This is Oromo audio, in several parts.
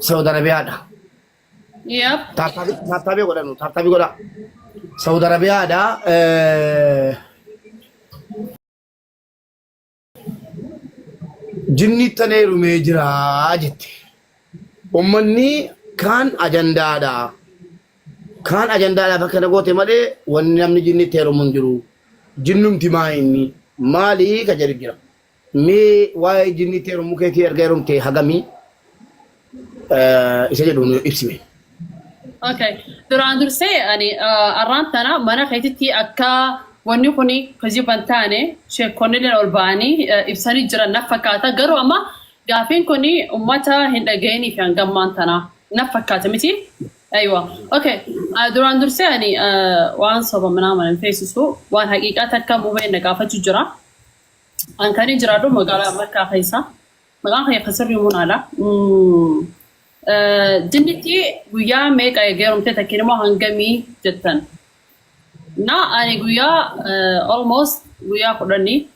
Saudi Arabiyaadha. Yep. Tap tap godhanu tap tap godha. Saudi Arabiyaadha. Jinni tan heerumee jira jette. Uummanni kaan ajandaadha. Kaan ajandaadhaaf akkana goote malee wanni namni jinni itti heerumu hin jiru. Jinnumti maa inni maali ka jedhu jira. Mee waa'ee jinni itti heerumuu keetii erga heerumte hagamii isa jedhu nu ibsime. Okay. Duraan dursee ani arraan tana mana keetitti akka wanni kuni kijiba hin taane sheekonni ol ba'anii ibsanii jiran na fakkaata. Garuu amma gaafiin kuni ummata hin dhaga'inii fi hangammaan tana na fakkaata miti. Aywa. Okay. Duraan dursee ani waan soba minaaman hin feesisu waan haqiiqaa takka mubeen na gaafachuu jira. An kan jiraadhu magaalaa Makkaa keessa. Maqaan kiyya kan sirrii Munaadha. Jinnitti guyyaa meeqa eegee heerumte takkiin immoo hangamii jettan. Na ani guyyaa almost guyyaa 10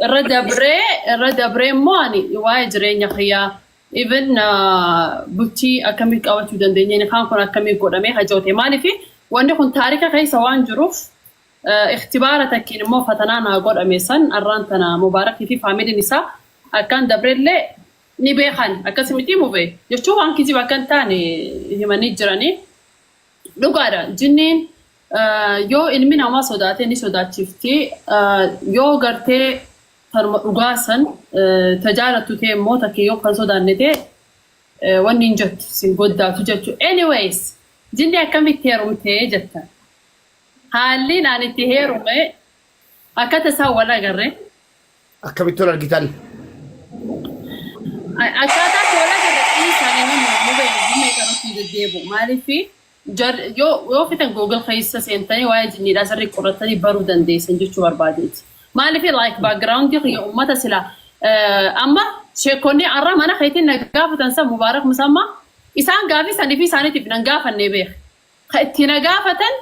irra dabree immoo ani waa'ee jireenya kiyyaa, even bultii akkamii qabachuu dandeenya, inni kaan kun akkamii godhamee hajoote, maaliif wanni kun taarika keessa waan jiruuf ikhtibaara takkiin immoo fatanaa naa godhame san arraan tana Mubaarakii fi faamiliin isaa akkaan dabrellee ni beekan. Akkasi miti mube jechuun waan kijiba akka hin taane himanii jiranii. Dhugaadha, jinniin yoo ilmi namaa sodaate ni sodaachifti. Yoo gartee tanuma dhugaa san tajaalattu ta'e immoo takki yoo kan sodaanne ta'e wanni hin jettu sin goddaatu jechuudha. Anyways, jinni akkamitti heerumtee jettan. Haalliin ani itti heerume akka tasaa wal agarre. Akkamitti wal argitan? Akkaataa itti wal agarre dhiisanii nama mubee gumee kanatti hin deddeebi'u. Maaliif yoo fitan Google keessa seentanii waa'ee jinniidhaa sirrii qorattanii baruu dandeessan jechuu barbaadeeti. Maaliif like background kiyya uummata sila amma sheekonni arra mana keetiin na gaafatan san, Mubaarak Musammaa, isaan gaafii sanii fi isaaniitiif nan gaafannee beek. Ka itti na gaafatan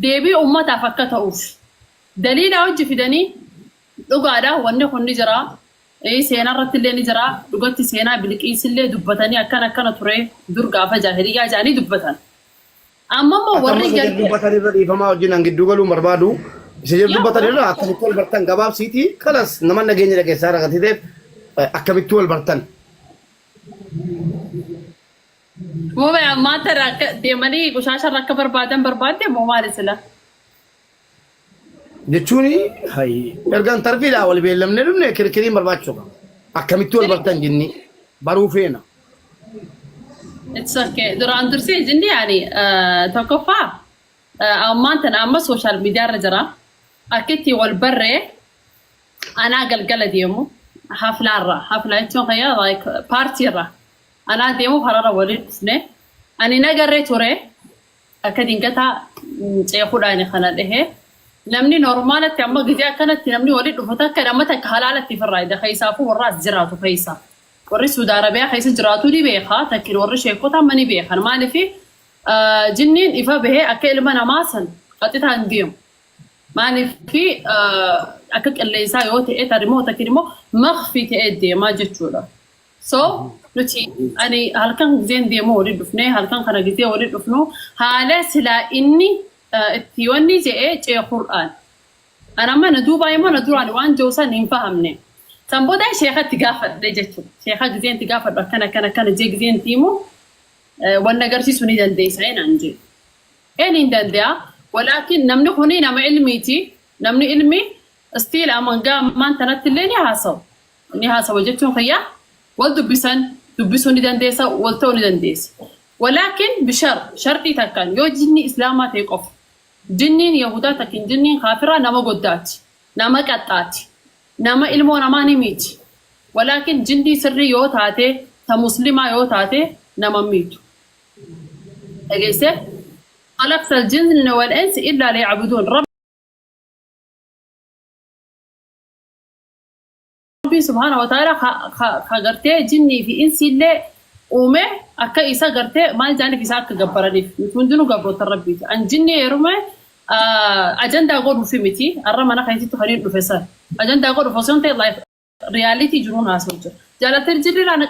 deebii uummataaf akka ta'uuf. Daliila hojii fidanii dhugaadha, wanni kun ni jira. Seenaa irratti illee ni jira. Dhugatti seenaa Bilqiis illee dubbatanii akkana akkana ture dur gaafa jaahiliyyaa jedhanii dubbatan. Amma immoo Akka warri amma isa gartee dubbatan irra, dhiifamaa wajjin an gidduu galuun barbaadu. Isa jedhu dubbatan irra akkamitti wal bartan gabaabsiiti. Kalas nama nageenya dhageessaa rakatiteef akkamitti wal bartan? Mubee, ammaa tana akka deemanii qushaasha irra akka barbaadan barbaadde moo maali sila? Jechuun hayi ergaan tarfiidhaa wal beellamnee dhufne kirkiriin barbaachisu qaba. Akkamitti wal bartan jinni baruu feena. It's okay. Duraan dursee jinni ani tokkoffaa ammaan tana amma social media irra jira. Akka itti wal barree anaa galgala deemu haflaarra. Haflaa jechuun kayyaa like party irra. Anaa deemu kararra waliin dhufne. Ani nagarree ture. Akka dingataa ceekuudhaan kana dhahe. Namni normaalatti amma gizee akkanatti namni waliin dhufu takka nama takka halaalatti ofirraa hidha keessaafuu warra as jiraatu keessa. Warri Suudi Arabiyaa keessa jiraatu ni beeka. Takkiin warri sheekota amma ni beekan. Maaliif jinniin ifa bahee akka ilma namaa san qaxitaa hin deemu. Maaliif akka qilleensaa yoo ta'e tarimmoo takkiin immoo makfii ta'ee deemaa jechuudha. So nuti ani halkan gizeen deemu waliin dhufnee, halkan kana gizee waliin dhufnu haala silaa inni itti wanni je'ee ceekur'aan. Ani amma na duubaa immoo na duraan waan jiru san hin fahamne. San booda sheekatti gaafadhe jechuudha. Sheeka gizeen itti gaafadhu akkana akkana akkana jee gizeen itti himu wanna agarsiisuu ni dandeessa naan jee. Een hin danda'a. Walaakin namni kuni nama ilmiiti. Namni ilmi still amangaa ammaan tanatti illee ni haasawu. Ni haasawa jechuun kiyya wal dubbisan dubbisuu ni dandeessa, wal ta'uu ni dandeessa. Walaakin bishar sharxii takkaan yoo jinni islaamaa ta'e qofa. Jinniin Yahudaa takkin jinniin kaafiraa nama goddaati. Nama qaxxaati. Nama ilmoo namaa ni miiti. Walaakin jinnii sirrii yoo taate, ta muslimaa yoo taate, nama miitu. Dhageessee? Khalaqta al-jinna wal insi illaa liya'buduun. Rabbiin subhaana wa ta'ala ka gartee jinnii fi insiillee uume akka isa gartee maal jaaniif isa akka gabbaraniif. Nuti hundinuu gabroota Rabbiiti. An jinnii heerume ajandaa godhuufi miti. Har'a mana keessatti kan hin dhufe san. Ajandaa godhuuf osoo hin ta'e life reality jiruun haasa'u jira. Jaalattee jirri irraa na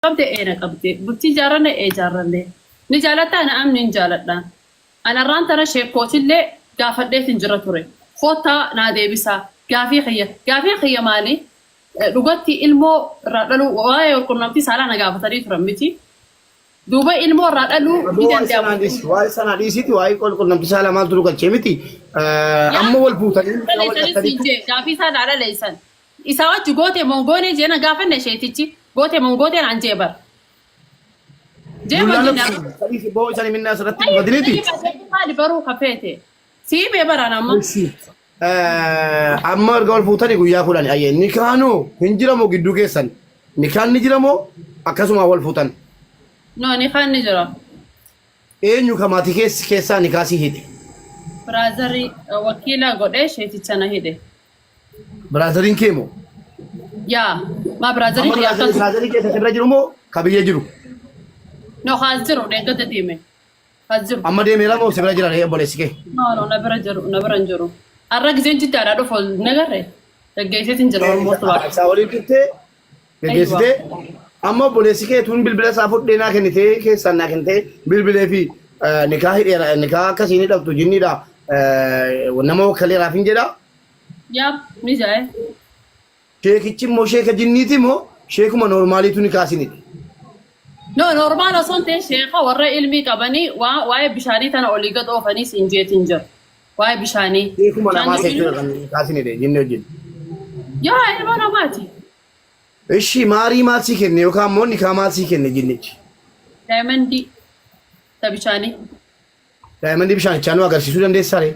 Qabde ee na qabde. Bultii ijaarranne ee ijaarranne. Ni jaalattaa na'am nin jaaladha. An arraan tana sheekkootillee gaafadheetin jira ture. Koottaa naa deebisaa. Gaafii kiyya. Gaafiin kiyya maali? Dhugatti ilmoo irraa dhaluu waa'ee walqunnamtii saalaa na gaafatanii turan miti. Duuba ilmoo irraa dhaluu ni Aboo waa'ee danda'amu. sanaa dhiisi. Waa'ee sanaa dhiisiiti waa'ee qunnamtii saalaa maaltu nu galchee miti. Amma wal fuutanii mucaa wal Dhaleessanis siin dhabdanitti jee gaafii isaa naa dhaleessan. Isaa wajji goote moo goone jee na gaafanne sheetichi goote moo goote naan jee bar. Jee moo Dullaa jenne labsi. Sadii boo isaan minnaa asirratti Tayyib dhufatiniiti. tayyib ati maali baruu kafeete. Sii mee baraan amma. Ishii. Amma erga wal fuutanii guyyaa 10 ayyee nikaanoo hin jiramoo gidduu keessan nikaan ni jiramoo akkasuma wal fuutan. No ni kaan ni jira. Eenyu ka maatii keessi keessaa nikaa si hidhe? Biraazarri wakiila godhee sheeticha na hidhe. Biraazariin kee moo? Yaa maa biraazariin Amma kiyya akka ture. biraazarii keessa sirra jiru moo ka biyya jiru? No haas jiru dheengadda deeme. Haas jiru. Amma deemeera moo si bira jira ree obboleessi kee? No no na bira jiru na bira hin jiru. Har'a gizeen jiddaadhaa dhufu nagarre. Gaggeesseetiin jira almost baqa. Isaa waliin turtee geggeessitee amma obboleessi kee tun bilbila isaa fudhee naa kennitee keessaan naa kennitee bilbilee fi nikaa hidheera nikaa akkasiin hidhamtu jinniidha nama wakkaleeraaf hin jedha. Yaa ni jaa'e. Sheekichi immoo sheeka jinniiti moo sheekuma noormaaliitu nikaa isin hidhe? No normaal osoo hin ta'in sheeka warra ilmii qabanii waa'ee bishaanii tana olii gad oofanii siin jeetiin jira. Waa'ee bishaanii. Sheekuma Bishaan namaa jechuun jechuudha kan nikaa isin hidhe jinni wajjin. Yaa ilma namaati. Ishi maarii maal sii kenne yookaan immoo nikaa maal sii kenne jinnichi? Daayimandii ta bishaanii. Daayimandii bishaanichaa nu agarsiisuu dandeessaa ree?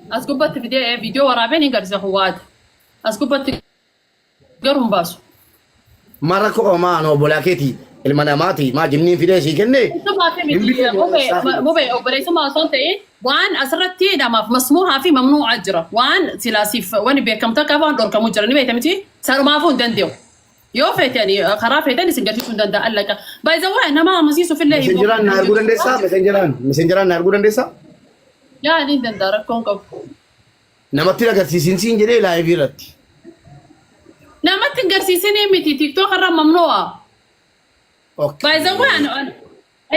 As gubbatti fidee viidiyoo waraabee ni garsiisa kun waada. As gubbatti garuu hin baasu. Maal rakkoo qaba maa ani obbolaa keeti ilma namaati maa jinniin fidee sii kenne Obboleessummaa fi hin miti bitne mube isaa fide. mube obboleessummaa osoo hin ta'in waan asirratti namaaf masmuuhaa fi mamnuu'aa jira. Waan silaasiif wani beekamtu akka afaan dhorkamu jira ni beekta miti sanumaafuu hin danda'u. Yoo feetan karaa feetan isin garsiisuu hin danda'a allaqa. By the way nama amansiisuuf illee hin Messengeraan na arguu dandeessaa? Messengeraan messengeraan na arguu dandeessaa? Yaa ni danda'a rakkoon qabu. Namatti hin agarsiisin siin jedhee laayivii irratti. Namatti hin garsiisinii miti TikTok irra mamnu'a. Okay. By the way ani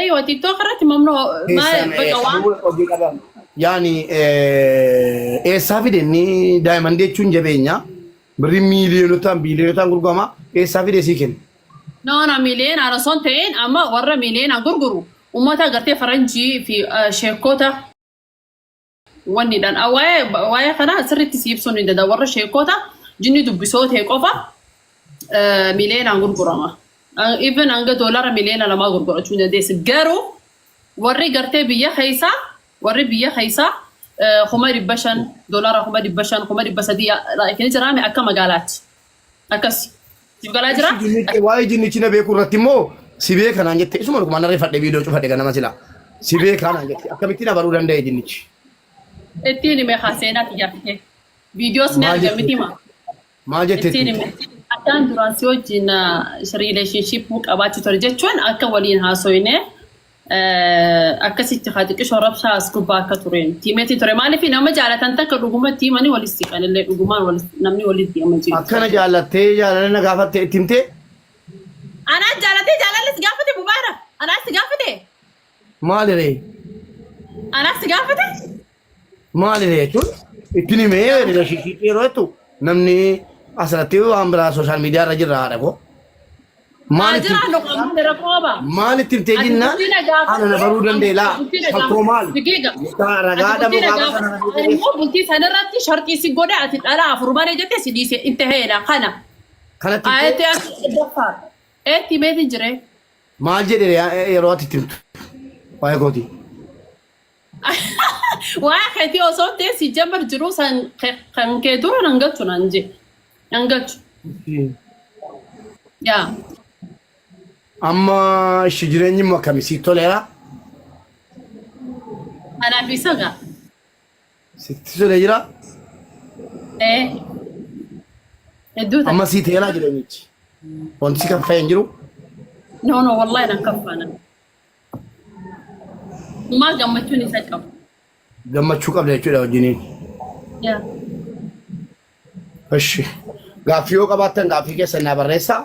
aywa TikTok irratti mamnu'a maal Keessaan baqa waan qabuu hojii qaba. Yaani eessaa fide inni daa'imman jechuun jabeenya birrii miiliyonotaan biiliyonotaan gurgurama eessaa fide sii kenna. No no miiliyoonaan osoo hin ta'in amma warra miiliyoonaan gurguru uummata gartee faranjii fi sheekota Wannidhaan waa'ee waa'ee kanaa sirriitti si ibsuun hin danda'u. Warra sheekota jinni dubbisoo ta'e qofa miliyoonaan gurgurama. Even hanga doolara miliyoona 2 gurgurachuu hin dandeessi. Garuu warri gartee biyya keessaa warri biyya keessaa 500,000 doolara 500,000 300,000 ni jiraame akka magaalaatti. Akkas. Siif galaa jira? Waa'ee jinnichi na beeku irratti immoo si beeka naan jette isuma dhugumaan narreeffadhe viidiyoo cufadhe ganama sila si beekaa naan jette akkamitti na baruu danda'e jinnichi. Ittiin hime haa seenaa kiyyaa fidee. Viidiyoos ni Maal arga miti jette? maa. Maal jette Ittiin ittiin? hime. Akkaan duraan si wajjin relationship qabaachuu ture jechuun akka waliin haasoyne akkasitti haa xiqqishoo rabshaa as gubbaa akka tureen tiimeetii ture maaliif nama jaalatan takka dhugumatti himanii walis siqan illee dhugumaan namni walitti deema jiru. Akkana jaallattee jaalala na gaafatte itti himtee Anaan jaalatee jaalalli si gaafate Mubaarak anaan si gaafate maali ree? anaan si gaafate Maali ree jechuun ittiin himee relationship yeroo jettu namni asirratti waan biraa sooshaal miidiyaa irra jirra haadha koo. Maal itti Jira no qaamni rakkoo qaba. Maal itti himtee Ati jennaan bultii na gaafatte, ana na baruu danda'e laa bultii na fakkoo maal Digiga. ragaa Ati dhabuu bultii na gaafa sana gaafatte, ani immoo bultii sanarratti sharxii si godhe ati dhala afur malee jettee si dhiise itti heena kana. Kanatti himtee Ayatti ati daffaar. Eetti meetiin jiree. Maal jedhe yeroo ati itti himtu waa'ee kootii. Waa'ee keetii osoo ta'e si jambar jiruu san kan kee dura nan galchu naan jee. Nan galchu. Yaa. Amma ishi jireenyi immoo akkami sitti toleera? Anaaf isa gaa. Sitti tolee jira? Ee. Hedduu ta'e. Amma sii teeraa jireenyichi. Wanti si kaffee hin jiru. No no wallahi nan kaffaana. Maa gammachuun isa qabu. Gammachuu qabda jechuudha wajjiniin. Yaa. Ishi. Gaaffii yoo qabaattan gaaffii keessan naa barreessaa.